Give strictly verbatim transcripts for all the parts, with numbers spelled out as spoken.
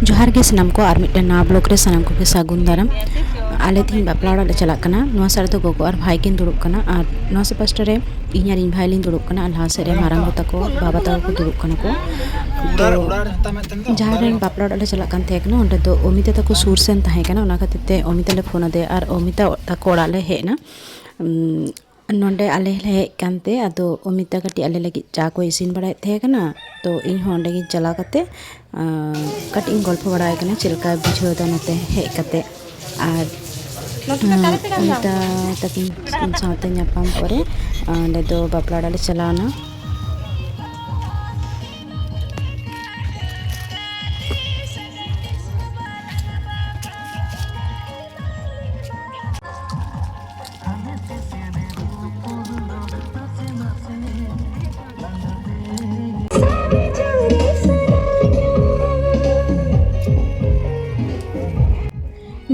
ᱡᱚᱦᱟᱨ ᱜᱮ ᱥᱟᱱᱟᱢ ᱠᱚ, ᱟᱨ ᱢᱤᱫᱴᱮᱱ ᱱᱟᱣᱟ ᱵᱞᱚᱜ ᱨᱮ ᱥᱟᱱᱟᱢ ᱠᱚᱜᱮ ᱥᱟᱹᱜᱩᱱ ᱫᱟᱨᱟᱢ᱾ ᱟᱞᱮ ᱛᱮᱦᱮᱧ ᱵᱟᱯᱞᱟ ᱚᱲᱟᱜ ᱞᱮ ᱪᱟᱞᱟᱜ ᱠᱟᱱᱟ᱾ ᱱᱚᱣᱟ ᱥᱟᱭᱤᱰ ᱨᱮᱫᱚ ᱜᱚᱜᱚ ᱟᱨ ᱵᱷᱟᱭ ᱠᱤᱱ ᱫᱩᱲᱩᱵ ᱠᱟᱱᱟ, ᱟᱨ ᱱᱚᱣᱟ ᱥᱮ ᱯᱟᱥᱴᱟ ᱨᱮ ᱤᱧ ᱟᱨ ᱤᱧ ᱵᱷᱟᱭ ᱞᱤᱧ ᱫᱩᱲᱩᱵ ᱠᱟᱱᱟ, ᱟᱨ ᱞᱟᱦᱟ ᱥᱮᱫ ᱨᱮ ᱢᱟᱨᱟᱝ ᱜᱚ ᱛᱟᱠᱚ, ᱵᱟᱵᱟ ᱛᱟᱠᱚ ᱠᱚ ᱫᱩᱲᱩᱵ ᱠᱟᱱᱟ ᱠᱚ᱾ ᱛᱚ ᱡᱟᱦᱟᱸ ᱨᱮ ᱵᱟᱯᱞᱟ ᱚᱲᱟᱜ ᱞᱮ ᱪᱟᱞᱟᱜ ᱠᱟᱱ ᱛᱟᱦᱮᱸ ᱠᱟᱱᱟ, ᱚᱸᱰᱮ ᱫᱚ ᱚᱢᱤᱛᱟ ᱛᱟᱠᱚ ᱥᱩᱨ ᱥᱮᱱ ᱛᱟᱦᱮᱸ ᱠᱟᱱᱟ, ᱚᱱᱟ ᱠᱷᱟᱹᱛᱤᱨ ᱛᱮ ᱚᱢᱤᱛᱟ ᱞᱮ ᱯᱷᱳᱱ ᱟᱫᱮᱭᱟ, ᱟᱨ ᱚᱢᱤᱛᱟ ᱛᱟᱠᱚ ᱚᱲᱟᱜ ᱞᱮ ᱦᱮᱡ ᱮᱱᱟ᱾ ᱩᱢ, ᱱᱚᱸᱰᱮ ᱟᱞᱮ ᱞᱮ ᱦᱮᱡ ᱠᱟᱱᱛᱮ, ᱟᱫᱚ ᱚᱢᱤᱛᱟ ᱠᱟᱹᱴᱤᱡ ᱟᱞᱮ ᱞᱟᱹᱜᱤᱫ ᱪᱟ ᱠᱚᱭ ᱤᱥᱤᱱ ᱵᱟᱲᱟᱭᱮᱫ ᱛᱟᱦᱮᱸ ᱠᱟᱱᱟ᱾ ᱛᱚ ᱤᱧ ᱦᱚᱸ ᱚᱸᱰᱮ ᱜᱤᱧ ᱪᱟᱞᱟᱣ ᱠᱟᱛᱮ, ᱟᱸ, ᱠᱟᱹᱴᱤᱡ ᱤᱧ ᱜᱚᱞᱯᱷᱚ ᱵᱟᱲᱟᱭ ᱠᱟᱱᱟ ᱪᱮᱫ ᱞᱮᱠᱟᱭ ᱵᱩᱡᱷᱟᱹᱣ ᱮᱫᱟ ᱱᱚᱛᱮ ᱦᱮᱡ ᱠᱟᱛᱮ᱾ ᱟᱨ, ᱟᱸ, ᱚᱢᱤᱛᱟ ᱛᱟᱹᱠᱤᱱ ᱥᱟᱶᱛᱮ ᱧᱟᱯᱟᱢ ᱯᱚᱨᱮ, ᱟᱸ, ᱚᱸᱰᱮ ᱫᱚ ᱵᱟᱯᱞᱟ ᱚᱲᱟᱜ ᱞᱮ ᱪᱟᱞᱟᱣ ᱮᱱᱟ᱾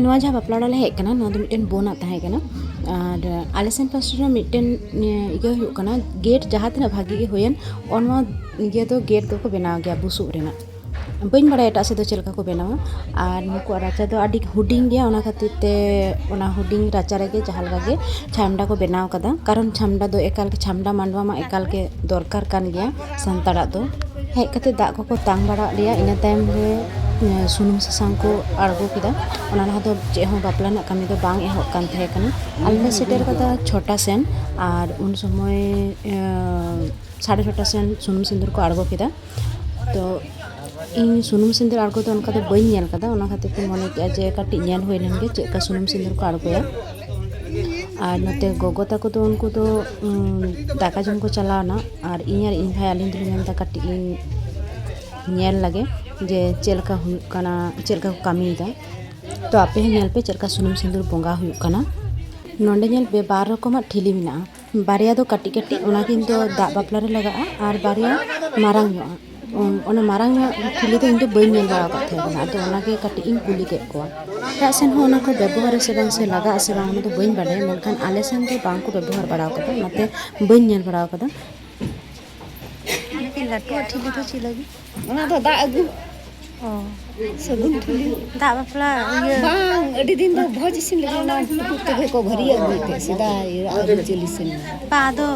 ᱱᱚᱣᱟ ᱡᱟᱦᱟᱸ ᱵᱟᱯᱞᱟ ᱚᱲᱟᱜ ᱞᱮ ᱦᱮᱡ ᱠᱟᱱᱟ, ᱱᱚᱣᱟ ᱫᱚ ᱢᱤᱫᱴᱮᱱ ᱵᱳᱱᱟᱜ ᱛᱟᱦᱮᱸ ᱠᱟᱱᱟ᱾ ᱟᱨ ᱟᱞᱮ ᱥᱮᱱ ᱯᱟᱥᱴᱟ ᱨᱮ ᱢᱤᱫᱴᱮᱱ, ᱤᱭᱟᱹ ᱦᱩᱭᱩᱜ ᱠᱟᱱᱟ, ᱜᱮᱴ ᱡᱟᱦᱟᱸ ᱛᱤᱱᱟᱹᱜ ᱵᱷᱟᱜᱮ ᱜᱮ ᱦᱩᱭᱮᱱ, ᱚᱱᱟ ᱤᱭᱟᱹ ᱫᱚ, ᱜᱮᱴ ᱫᱚᱠᱚ ᱵᱮᱱᱟᱣ ᱜᱮᱭᱟ ᱵᱩᱥᱩᱵ ᱨᱮᱱᱟᱜ᱾ ᱵᱟᱹᱧ ᱵᱟᱲᱟᱭᱟ ᱮᱴᱟᱜ ᱥᱮᱫ ᱫᱚ ᱪᱮᱫ ᱞᱮᱠᱟ ᱠᱚ ᱵᱮᱱᱟᱣᱟ᱾ ᱟᱨ ᱱᱩᱠᱩᱣᱟᱜ ᱨᱟᱪᱟ ᱫᱚ ᱟᱹᱰᱤ ᱦᱩᱰᱤᱧ ᱜᱮᱭᱟ, ᱚᱱᱟ ᱠᱷᱟᱹᱛᱤᱨ ᱛᱮ ᱚᱱᱟ ᱦᱩᱰᱤᱧ ᱨᱟᱪᱟ ᱨᱮᱜᱮ ᱡᱟᱦᱟᱸ ᱞᱮᱠᱟ ᱜᱮ ᱪᱷᱟᱢᱰᱟ ᱠᱚ ᱵᱮᱱᱟᱣ ᱠᱟᱫᱟ, ᱠᱟᱨᱚᱱ ᱪᱷᱟᱢᱰᱟ ᱫᱚ ᱮᱠᱟᱞ ᱜᱮ, ᱪᱷᱟᱢᱰᱟ ᱢᱟᱰᱣᱟ ᱢᱟ ᱮᱠᱟᱞ ᱜᱮ ᱫᱚᱨᱠᱟᱨ ᱠᱟᱱ ᱜᱮᱭᱟ ᱥᱟᱱᱛᱟᱲᱟᱜ ᱫᱚ᱾ ᱦᱮᱡ ᱠᱟᱛᱮ ᱫᱟᱜ ᱠᱚᱠᱚ ᱛᱟᱝ ᱵᱟᱲᱟ ᱟᱫ ᱞᱮᱭᱟ, ᱤᱱᱟᱹ ᱛᱟᱭᱚᱢ ᱨᱮ, ᱮᱸ, ᱥᱩᱱᱩᱢ ᱥᱟᱥᱟᱝ ᱠᱚ ᱟᱬᱜᱚ ᱠᱮᱫᱟ᱾ ᱚᱱᱟ ᱞᱟᱦᱟ ᱫᱚ ᱪᱮᱫ ᱦᱚᱸ ᱵᱟᱯᱞᱟ ᱨᱮᱱᱟᱜ ᱠᱟᱹᱢᱤ ᱫᱚ ᱵᱟᱝ ᱮᱦᱚᱵ ᱠᱟᱱ ᱛᱟᱦᱮᱸ ᱠᱟᱱᱟ᱾ ᱟᱞᱮ ᱞᱮ ᱥᱮᱴᱮᱨ ᱠᱟᱫᱟ ᱪᱷᱚᱴᱟ ᱥᱮᱱ, ᱟᱨ ᱩᱱ ᱥᱚᱢᱚᱭ, ᱮᱸ, ᱥᱟᱲᱮ ᱪᱷᱚᱴᱟ ᱥᱮᱱ ᱥᱩᱱᱩᱢ ᱥᱤᱸᱫᱩᱨ ᱠᱚ ᱟᱬᱜᱚ ᱠᱮᱫᱟ᱾ ᱛᱚ ᱤᱧ ᱥᱩᱱᱩᱢ ᱥᱤᱸᱫᱩᱨ ᱟᱬᱜᱚ ᱫᱚ ᱚᱱᱠᱟ ᱫᱚ ᱵᱟᱹᱧ ᱧᱮᱞ ᱠᱟᱫᱟ, ᱚᱱᱟ ᱠᱷᱟᱹᱛᱤᱨ ᱛᱮ ᱢᱚᱱᱮ ᱠᱮᱫᱼᱟ ᱡᱮ ᱠᱟᱹᱴᱤᱡ ᱧᱮᱞ ᱦᱩᱭ ᱞᱮᱱ ᱜᱮ ᱪᱮᱫ ᱞᱮᱠᱟ ᱥᱩᱱᱩᱢ ᱥᱤᱸᱫᱩᱨ ᱠᱚ ᱟᱬᱜᱚᱭᱟ᱾ ᱟᱨ ᱱᱚᱛᱮ ᱜᱚᱜᱚ ᱛᱟᱠᱚ ᱫᱚ, ᱩᱱᱠᱩ ᱫᱚ, ᱩᱸ, ᱫᱟᱠᱟ ᱡᱚᱢ ᱠᱚ ᱪᱟᱞᱟᱣ ᱮᱱᱟ, ᱟᱨ ᱤᱧ ᱟᱨ ᱤᱧ ᱵᱷᱟᱭ, ᱟᱹᱞᱤᱧ ᱫᱚᱞᱤᱧ ᱢᱮᱱᱫᱟ ᱠᱟᱹᱴᱤᱡ ᱤᱧ ᱧᱮᱞ ᱞᱟᱜᱮ ᱡᱮ ᱪᱮᱫ ᱞᱮᱠᱟ ᱦᱩᱭᱩᱜ ᱠᱟᱱᱟ, ᱪᱮᱫ ᱞᱮᱠᱟ ᱠᱚ ᱠᱟᱹᱢᱤᱭᱮᱫᱟ᱾ ᱛᱚ ᱟᱯᱮ ᱦᱚᱸ ᱧᱮᱞ ᱯᱮ ᱪᱮᱫ ᱞᱮᱠᱟ ᱥᱩᱱᱩᱢ ᱥᱤᱸᱫᱩᱨ ᱵᱚᱸᱜᱟ ᱦᱩᱭᱩᱜ ᱠᱟᱱᱟ᱾ ᱱᱚᱰᱮ ᱧᱮᱞ ᱯᱮ, ᱵᱟᱨ ᱨᱚᱠᱚᱢᱟᱜ ᱴᱷᱤᱞᱤ ᱢᱮᱱᱟᱜᱼᱟ᱾ ᱵᱟᱨᱭᱟ ᱫᱚ ᱠᱟᱹᱴᱤᱡ ᱠᱟᱹᱴᱤᱡ, ᱚᱱᱟ ᱠᱤᱱ ᱫᱚ ᱫᱟᱜ ᱵᱟᱯᱞᱟ ᱨᱮ ᱞᱟᱜᱟᱜᱼᱟ, ᱟᱨ ᱵᱟᱨᱭᱟ ᱢᱟᱨᱟᱝ ᱧᱚᱜᱼᱟ᱾ ᱚᱱ-, ᱚᱱᱟ ᱢᱟᱨᱟᱝ ᱧᱚᱜ ᱴᱷᱤᱞᱤ ᱫᱚ ᱤᱧ ᱫᱚ ᱵᱟᱹᱧ ᱧᱮᱞ ᱵᱟᱲᱟ ᱟᱠᱟᱫ ᱛᱟᱦᱮᱸ ᱠᱟᱱᱟ, ᱟᱫᱚ ᱚᱱᱟᱜᱮ ᱠᱟᱹᱴᱤᱡ ᱤᱧ ᱠᱩᱞᱤ ᱠᱮᱫ ᱠᱚᱣᱟ᱾ ᱮᱴᱟᱜ ᱥᱮᱱ ᱦᱚᱸ ᱚᱱᱟ ᱠᱚ ᱵᱮᱵᱚᱦᱟᱨᱟ ᱥᱮ ᱵᱟᱝ, ᱥᱮ ᱞᱟᱜᱟᱜᱼᱟ ᱥᱮ ᱵᱟᱝ, ᱚᱱᱟ ᱫᱚ ᱵᱟᱹᱧ ᱵᱟᱰᱟᱭᱟ, ᱢᱮᱱᱠᱷᱟᱱ ᱟᱞᱮ ᱥᱮᱱ ᱫᱚ ᱵᱟᱝ ᱠᱚ ᱵᱮᱵᱚᱦᱟᱨ ᱵᱟᱲᱟ ᱟᱠᱟᱫᱟ, ᱚᱱᱟᱛᱮ ᱵᱟᱹᱧ ᱧᱮᱞ ᱵᱟᱲᱟ ᱟᱠᱟᱫᱟ᱾ ᱞᱟᱹᱴᱩᱣᱟᱜ ᱴᱷᱤᱞᱤ ᱫᱚ ᱪᱮᱫ ᱞᱟᱹᱜᱤᱫ? ᱚᱱᱟ ᱫᱚ ᱫᱟᱜ ᱟᱹᱜᱩ᱾ ᱚ᱾ ᱥᱟᱹᱜᱩᱱ ᱴᱷᱤᱞᱤ᱾ ᱫᱟᱜ ᱵᱟᱯᱞᱟ ᱤᱭᱟᱹ᱾ ᱵᱟᱝ, ᱟᱹᱰᱤ ᱫᱤᱱ ᱫᱚ ᱵᱷᱚᱡᱽ ᱤᱥᱤᱱ ᱞᱟᱹᱜᱤᱫ ᱚᱱᱟ ᱴᱩᱠᱩᱡ ᱛᱮᱜᱮ ᱠᱚ ᱵᱷᱟᱹᱨᱤ ᱟᱹᱜᱩᱭᱮᱫ ᱛᱟᱦᱮᱸᱫ, ᱥᱮᱫᱟᱭ ᱟᱹᱨᱤᱪᱟᱹᱞᱤ ᱥᱮᱱ᱾ ᱵᱟᱝ, ᱟᱫᱚ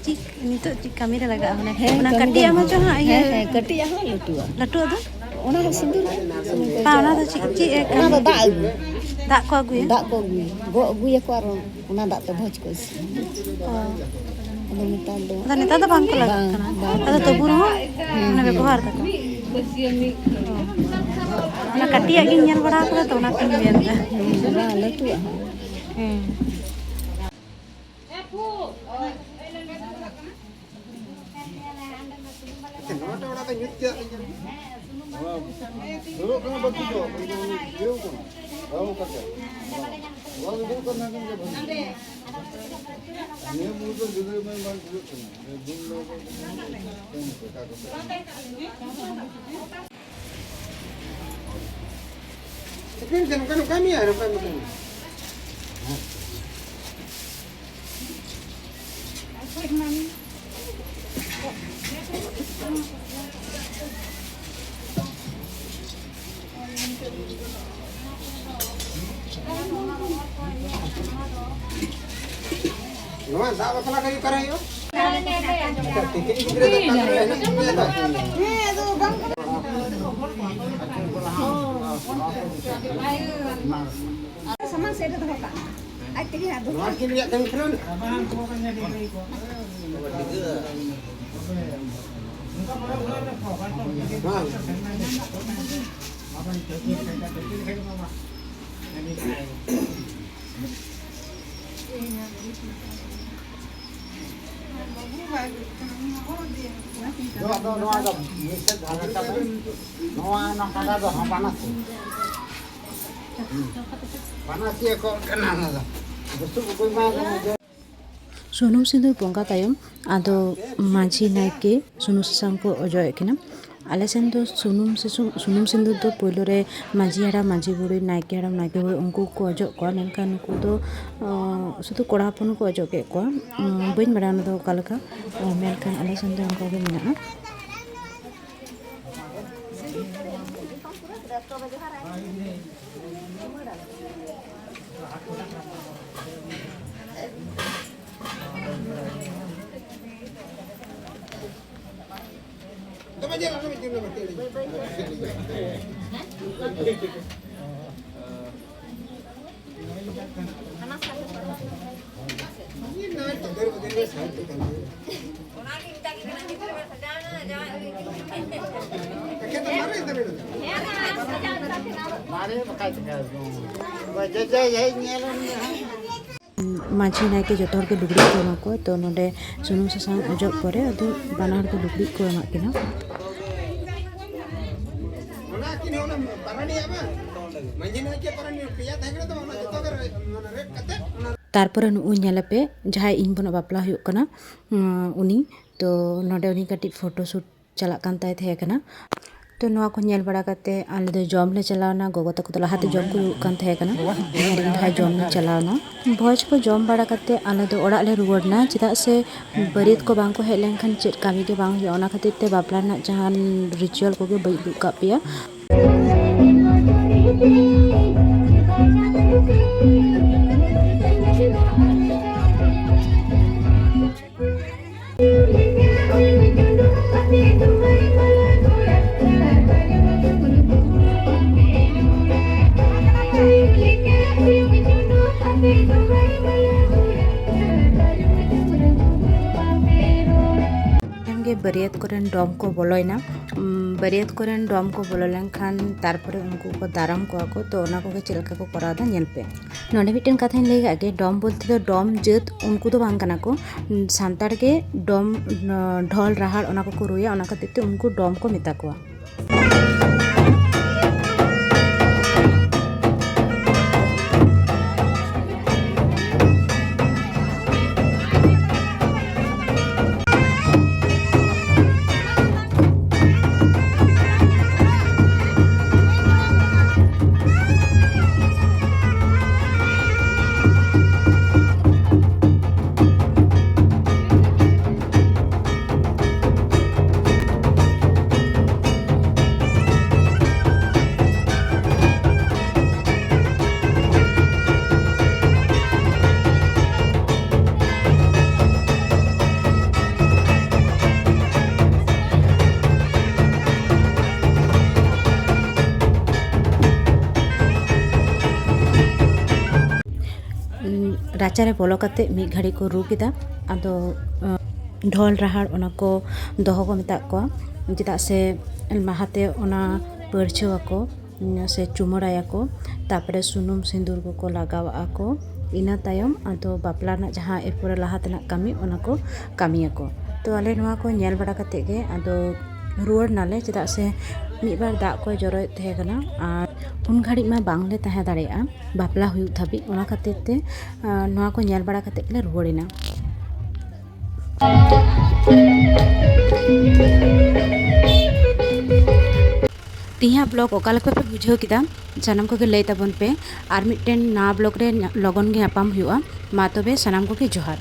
ᱪᱮᱫ ᱱᱤᱛᱚᱜ ᱪᱮᱫ ᱠᱟᱹᱢᱤ ᱨᱮ ᱞᱟᱜᱟᱜᱼᱟ? ᱢᱟᱱᱮ ᱦᱮᱸ, ᱚᱱᱟ ᱠᱟᱹᱢᱤ ᱠᱟᱹᱴᱤᱡ ᱫᱚ ᱟᱜ ᱢᱟᱪᱚ ᱦᱟᱸᱜ ᱤᱭᱟᱹ᱾ ᱦᱮᱸ, ᱦᱮᱸ, ᱠᱟᱹᱴᱤᱡ ᱟᱜ ᱦᱚᱸ ᱞᱟᱹᱴᱩᱣᱟᱜ᱾ ᱞᱟᱹᱴᱩᱣᱟᱜ ᱫᱚ? ᱚᱱᱟ ᱦᱚᱸ ᱥᱤᱸᱫᱩᱨ ᱥᱩᱱᱩᱢ ᱠᱚ ᱵᱟᱝ, ᱚᱱᱟ ᱚᱡᱚᱜ᱾ ᱫᱚ ᱪᱮᱫ, ᱪᱮᱫ ᱮ ᱠᱟᱹᱢᱤ? ᱚᱱᱟ ᱫᱚ ᱫᱟᱜ ᱟᱹᱜᱩ᱾ ᱫᱟᱜ ᱠᱚ ᱟᱹᱜᱩᱭᱟ? ᱫᱟᱜ ᱠᱚ ᱟᱹᱜᱩᱭᱟ, ᱜᱚᱜ ᱟᱹᱜᱩᱭᱟᱠᱚ ᱟᱨ ᱚᱱᱟ ᱫᱟᱜ ᱛᱮ ᱵᱷᱚᱡᱽ ᱠᱚ ᱤᱥᱤᱱᱟ᱾ ᱚ᱾ ᱟᱫᱚ ᱱᱮᱛᱟᱨ ᱫᱚ ᱟᱫᱚ ᱱᱮᱛᱟᱨ ᱫᱚ ᱵᱟᱝ ᱠᱚ ᱞᱟᱜᱟᱜ ᱵᱟᱝ, ᱠᱟᱱᱟ᱾ ᱵᱟᱝ᱾ ᱟᱫᱚ ᱛᱚᱵᱩ ᱨᱮᱦᱚᱸ ᱦᱩᱸ, ᱢᱟᱱᱮ ᱦᱩᱸ᱾ ᱵᱮᱵᱚᱦᱟᱨ ᱫᱟᱠᱚ᱾ ᱚ᱾ ᱚᱱᱟ ᱠᱟᱹᱴᱤᱡᱟᱜ ᱜᱤᱧ ᱧᱮᱞ ᱵᱟᱲᱟ ᱠᱟᱫᱟ ᱛᱚ, ᱚᱱᱟᱛᱤᱧ ᱢᱮᱱᱫᱟ᱾ ᱦᱩᱸ, ᱵᱟᱝ, ᱞᱟᱹᱴᱩᱣᱟᱜ ᱦᱚᱸ᱾ ᱦᱮᱸ᱾ ᱱᱚᱣᱟᱴᱟᱜ ᱚᱲᱟᱜ ᱫᱚ ᱧᱩᱛ ᱪᱮᱫᱟᱜ ᱞᱤᱧ ᱧᱮᱞ? ᱫᱩᱲᱩᱵ ᱠᱟᱱᱟ ᱵᱟᱹᱠᱤ ᱫᱚ, ᱤᱭᱟᱹ ᱠᱟᱱᱟ, ᱵᱟᱹᱦᱩ ᱠᱟᱱᱟ᱾ ᱱᱚᱣᱟ ᱫᱚ ᱫᱩᱲᱩᱵ ᱠᱟᱱᱟ, ᱱᱚᱰᱮ ᱜᱮ ᱵᱷᱟᱹᱜᱤ᱾ ᱱᱤᱭᱟᱹ ᱢᱩᱦᱩᱨᱛᱚ ᱜᱤᱫᱽᱨᱟᱹ ᱢᱟ ᱵᱟᱝ ᱵᱩᱡᱷᱟᱹᱜ ᱠᱟᱱᱟ᱾ ᱫᱩᱲᱩᱵ ᱞᱮ ᱠᱟᱹᱢᱤ ᱠᱚ, ᱚᱠᱟ ᱠᱚ᱾ ᱪᱤᱠᱟᱹᱭᱮᱱ ᱛᱮ? ᱱᱚᱝᱠᱟ, ᱱᱚᱝᱠᱟᱭ ᱢᱮᱭᱟ, ᱱᱚᱝᱠᱟᱭ ᱢᱮᱭᱟ᱾ ᱱᱚᱣᱟ ᱫᱟᱜ ᱵᱟᱯᱞᱟ ᱠᱟᱹᱢᱤ ᱚᱠᱟᱨᱮ ᱦᱩᱭᱩᱜᱼᱟ? ᱟᱪᱪᱷᱟ, ᱛᱤᱠᱤᱱ ᱜᱤᱫᱽᱨᱟᱹ ᱫᱚ ᱚᱠᱟ ᱠᱚᱨᱮ ᱦᱮᱱᱟᱜ ᱠᱚᱜᱮᱭᱟ ᱫᱚ? ᱥᱟᱢᱟᱝ ᱥᱮᱫ ᱨᱮ ᱫᱚᱦᱚ ᱠᱟᱜ ᱢᱮ᱾ ᱟᱡ ᱛᱮᱜᱮ ᱦᱟᱸᱜ ᱫᱩᱞ᱾ ᱱᱚᱣᱟ ᱠᱤᱱ ᱨᱮᱭᱟᱜ ᱠᱟᱹᱢᱤ ᱠᱟᱱᱟ᱾ ᱵᱟᱝ᱾ ᱱᱚᱣᱟ ᱫᱚ, ᱱᱚᱣᱟ ᱫᱚ ᱢᱤᱫ ᱥᱮᱫ ᱫᱷᱟᱨᱮ ᱠᱟᱜ ᱢᱮ᱾ ᱱᱚᱣᱟ ᱚᱱᱟ ᱠᱟᱸᱰᱟ ᱫᱚ ᱦᱟᱸ ᱵᱟᱱᱟ ᱥᱮᱫ᱾ ᱦᱩᱸ᱾ ᱵᱟᱱᱟ ᱥᱮᱫ ᱠᱚ ᱠᱟᱱᱟ ᱚᱱᱟ ᱫᱚ᱾ ᱵᱩᱥᱩᱵ ᱠᱚ ᱮᱢᱟ ᱠᱚ᱾ ᱥᱩᱱᱩᱢ ᱥᱤᱸᱫᱩᱨ ᱵᱚᱸᱜᱟ ᱛᱟᱭᱚᱢ ᱟᱫᱚ ᱢᱟᱹᱡᱷᱤ ᱱᱟᱭᱠᱮ ᱥᱩᱱᱩᱢ ᱥᱟᱥᱟᱝ ᱠᱚ ᱚᱡᱚᱜ ᱮᱫ ᱠᱤᱱᱟ᱾ ᱟᱞᱮ ᱥᱮᱱ ᱫᱚ ᱥᱩᱱᱩᱢ ᱥᱤᱥᱩ-, ᱥᱩᱱᱩᱢ ᱥᱤᱸᱫᱩᱨ ᱫᱚ ᱯᱳᱭᱞᱳ ᱨᱮ ᱢᱟᱹᱡᱷᱤ ᱦᱟᱲᱟᱢ, ᱢᱟᱹᱡᱷᱤ ᱵᱩᱲᱦᱤ, ᱱᱟᱭᱠᱮ ᱦᱟᱲᱟᱢ, ᱱᱟᱭᱠᱮ ᱵᱩᱲᱦᱤ ᱩᱱᱠᱩ ᱠᱚ ᱚᱡᱚᱜ ᱠᱚᱣᱟ, ᱢᱮᱱᱠᱷᱟᱱ ᱱᱩᱠᱩ ᱫᱚ, ᱚ, ᱥᱩᱫᱷᱩ ᱠᱚᱲᱟ ᱦᱚᱯᱚᱱ ᱠᱚ ᱚᱡᱚᱜ ᱠᱮᱫ ᱠᱚᱣᱟ᱾ ᱩᱸ, ᱵᱟᱹᱧ ᱵᱟᱲᱟᱭᱟ ᱚᱱᱟ ᱫᱚ ᱚᱠᱟ ᱞᱮᱠᱟ, ᱚ, ᱢᱮᱱᱠᱷᱟᱱ ᱟᱞᱮ ᱥᱮᱱ ᱫᱚ ᱚᱱᱠᱟ ᱜᱮ ᱢᱮᱱᱟᱜᱼᱟ᱾ ᱢᱟᱹᱡᱷᱤ ᱱᱟᱭᱠᱮ ᱡᱚᱛᱚ ᱦᱚᱲ ᱜᱮ ᱞᱩᱜᱽᱲᱤᱡ ᱠᱚ ᱮᱢᱟ ᱠᱚᱣᱟ᱾ ᱛᱚ ᱱᱚᱰᱮ ᱥᱩᱱᱩᱢ ᱥᱟᱥᱟᱝ ᱚᱡᱚᱜ ᱯᱚᱨᱮ ᱟᱫᱚ ᱵᱟᱱᱟ ᱦᱚᱲ ᱜᱮ ᱞᱩᱜᱽᱲᱤᱡ ᱠᱚ ᱮᱢᱟᱜ ᱠᱤᱱᱟ᱾ ᱛᱟᱨᱯᱚᱨᱮ ᱱᱩᱜᱼᱩᱭ ᱧᱮᱞ ᱟᱯᱮ, ᱡᱟᱦᱟᱸᱭ ᱤᱧ ᱵᱚᱱᱟᱜ ᱵᱟᱯᱞᱟ ᱦᱩᱭᱩᱜ ᱠᱟᱱᱟ, ᱩᱱᱤ᱾ ᱛᱚ ᱱᱚᱰᱮ ᱩᱱᱤ ᱠᱟᱹᱴᱤᱡ ᱯᱷᱳᱴᱳ ᱥᱩᱴ ᱪᱟᱞᱟᱜ ᱠᱟᱱ ᱛᱟᱭ ᱛᱟᱦᱮᱸ ᱠᱟᱱᱟ᱾ ᱛᱚ ᱱᱚᱣᱟ ᱠᱚ ᱧᱮᱞ ᱵᱟᱲᱟ ᱠᱟᱛᱮ ᱟᱞᱮ ᱫᱚ ᱡᱚᱢ ᱞᱮ ᱪᱟᱞᱟᱣ ᱮᱱᱟ᱾ ᱜᱚᱜᱚ ᱛᱟᱠᱚ ᱫᱚ ᱞᱟᱦᱟᱛᱮ ᱡᱚᱢ ᱠᱚ ᱦᱩᱭᱩᱜ ᱠᱟᱱ ᱛᱟᱦᱮᱸ ᱠᱟᱱᱟ, ᱤᱧ ᱟᱨ ᱤᱧ ᱵᱷᱟᱭ ᱡᱚᱢ ᱞᱮ ᱪᱟᱞᱟᱣ ᱮᱱᱟ᱾ ᱵᱷᱚᱡᱽ ᱠᱚ ᱡᱚᱢ ᱵᱟᱲᱟ ᱠᱟᱛᱮ ᱟᱞᱮ ᱫᱚ ᱚᱲᱟᱜ ᱞᱮ ᱨᱩᱣᱟᱹᱲ ᱮᱱᱟ, ᱪᱮᱫᱟᱜ ᱥᱮ ᱵᱟᱹᱨᱭᱟᱹᱛ ᱠᱚ ᱵᱟᱝ ᱠᱚ ᱦᱮᱡ ᱞᱮᱱᱠᱷᱟᱱ ᱪᱮᱫ ᱠᱟᱹᱢᱤ ᱜᱮ ᱵᱟᱝ ᱦᱩᱭᱩᱜᱼᱟ᱾ ᱚᱱᱟ ᱠᱷᱟᱹᱛᱤᱨ ᱛᱮ ᱵᱟᱯᱞᱟ ᱨᱮᱱᱟᱜ ᱡᱟᱦᱟᱱ ᱨᱤᱪᱩᱣᱟᱞ ᱠᱚᱜᱮ ᱵᱟᱹᱧ ᱩᱫᱩᱜ ᱠᱟᱜ ᱯᱮᱭᱟ᱾ ᱜᱮ ᱵᱟᱹᱨᱭᱟᱹᱛ ᱠᱚᱨᱮᱱ ᱰᱚᱢ ᱠᱚ ᱵᱚᱞᱚᱭᱮᱱᱟ᱾ ᱩᱢ, ᱵᱟᱹᱨᱭᱟᱹᱛ ᱠᱚᱨᱮᱱ ᱰᱚᱢ ᱠᱚ ᱵᱚᱞᱚ ᱞᱮᱱᱠᱷᱟᱱ ᱛᱟᱨᱯᱚᱨᱮ ᱩᱱᱠᱩ ᱠᱚ ᱫᱟᱨᱟᱢ ᱠᱚᱣᱟ ᱠᱚ᱾ ᱛᱚ ᱚᱱᱟ ᱠᱚᱜᱮ ᱪᱮᱫ ᱞᱮᱠᱟ ᱠᱚ ᱠᱚᱨᱟᱣ ᱮᱫᱟ ᱧᱮᱞ ᱯᱮ᱾ ᱱᱚᱰᱮ ᱢᱤᱫᱴᱮᱱ ᱠᱟᱛᱷᱟᱧ ᱞᱟᱹᱭ ᱠᱟᱜ ᱜᱮ, ᱰᱚᱢ ᱵᱚᱞᱛᱮ ᱫᱚ ᱰᱚᱢ ᱡᱟᱹᱛ ᱩᱱᱠᱩ ᱫᱚ ᱵᱟᱝ ᱠᱟᱱᱟ ᱠᱚ᱾ ᱥᱟᱱᱛᱟᱲ ᱜᱮ ᱰᱚᱢ, ᱰᱷᱚᱞ ᱨᱟᱦᱟᱲ ᱚᱱᱟ ᱠᱚᱠᱚ ᱨᱩᱭᱟ, ᱚᱱᱟ ᱠᱷᱟᱹᱛᱤᱨ ᱛᱮ ᱩᱱᱠᱩ ᱰᱚᱢ ᱠᱚ ᱢᱮᱛᱟ ᱠᱚᱣᱟ᱾ ᱨᱟᱪᱟᱨᱮ ᱵᱚᱞᱚ ᱠᱟᱛᱮ ᱢᱤᱫ ᱜᱷᱟᱹᱲᱤ ᱠᱚ ᱨᱩ ᱠᱮᱫᱟ᱾ ᱟᱫᱚ ᱰᱷᱚᱞ ᱨᱟᱦᱟᱲ ᱚᱱᱟ ᱠᱚ ᱫᱚᱦᱚ ᱠᱚ ᱢᱮᱛᱟᱜ ᱠᱚᱣᱟ, ᱪᱮᱫᱟᱜ ᱥᱮ ᱞᱟᱦᱟᱛᱮ ᱚᱱᱟ ᱯᱟᱹᱲᱪᱷᱟᱹᱣᱟᱠᱚ ᱥᱮ ᱪᱩᱢᱟᱹᱲᱟᱭᱟᱠᱚ, ᱛᱟᱨᱯᱚᱨᱮ ᱥᱩᱱᱩᱢ ᱥᱤᱸᱫᱩᱨ ᱠᱚᱠᱚ ᱞᱟᱜᱟᱣᱟᱜᱼᱟ ᱠᱚ᱾ ᱤᱱᱟᱹ ᱛᱟᱭᱚᱢ ᱟᱫᱚ ᱵᱟᱯᱞᱟ ᱨᱮᱱᱟᱜ ᱡᱟᱦᱟᱸ ᱮᱨᱯᱚᱨᱮ ᱞᱟᱦᱟ ᱛᱮᱱᱟᱜ ᱠᱟᱹᱢᱤ, ᱚᱱᱟ ᱠᱚ ᱠᱟᱹᱢᱤᱭᱟᱠᱚ᱾ ᱛᱚ ᱟᱞᱮ ᱱᱚᱣᱟ ᱠᱚ ᱧᱮᱞ ᱵᱟᱲᱟ ᱠᱟᱛᱮ ᱜᱮ ᱟᱫᱚ ᱨᱩᱣᱟᱹᱲ ᱱᱟᱞᱮ, ᱪᱮᱫᱟᱜ ᱥᱮ ᱢᱤᱫ ᱵᱟᱨ ᱫᱟᱜ ᱠᱚ ᱡᱚᱨᱚᱭᱮᱫ ᱛᱟᱦᱮᱸ ᱠᱟᱱᱟ ᱟᱨ ᱩᱱ ᱜᱷᱟᱹᱲᱤᱡ ᱢᱟ ᱵᱟᱝᱞᱮ ᱛᱟᱦᱮᱸ ᱫᱟᱲᱮᱭᱟᱜᱼᱟ ᱵᱟᱯᱞᱟ ᱦᱩᱭᱩᱜ ᱫᱷᱟᱹᱵᱤᱡ᱾ ᱚᱱᱟ ᱠᱷᱟᱹᱛᱤᱨ ᱛᱮ ᱱᱚᱣᱟ ᱠᱚ ᱧᱮᱞ ᱵᱟᱲᱟ ᱠᱟᱛᱮ ᱜᱮᱞᱮ ᱨᱩᱣᱟᱹᱲ ᱮᱱᱟ᱾ ᱛᱮᱦᱮᱧᱟᱜ ᱵᱞᱚᱜ ᱚᱠᱟ ᱞᱮᱠᱟ ᱯᱮ ᱵᱩᱡᱷᱟᱹᱣ ᱠᱮᱫᱟ, ᱥᱟᱱᱟᱢ ᱠᱚᱜᱮ ᱞᱟᱹᱭ ᱛᱟᱵᱚᱱ ᱯᱮ᱾ ᱟᱨ ᱢᱤᱫᱴᱮᱱ ᱱᱟᱣᱟ ᱵᱞᱚᱜ ᱨᱮ ᱞᱚᱜᱚᱱ ᱜᱮ ᱧᱟᱯᱟᱢ ᱦᱩᱭᱩᱜᱼᱟ᱾ ᱢᱟ ᱛᱚᱵᱮ ᱥᱟᱱᱟᱢ ᱠᱚᱜᱮ ᱡᱚᱦᱟᱨ᱾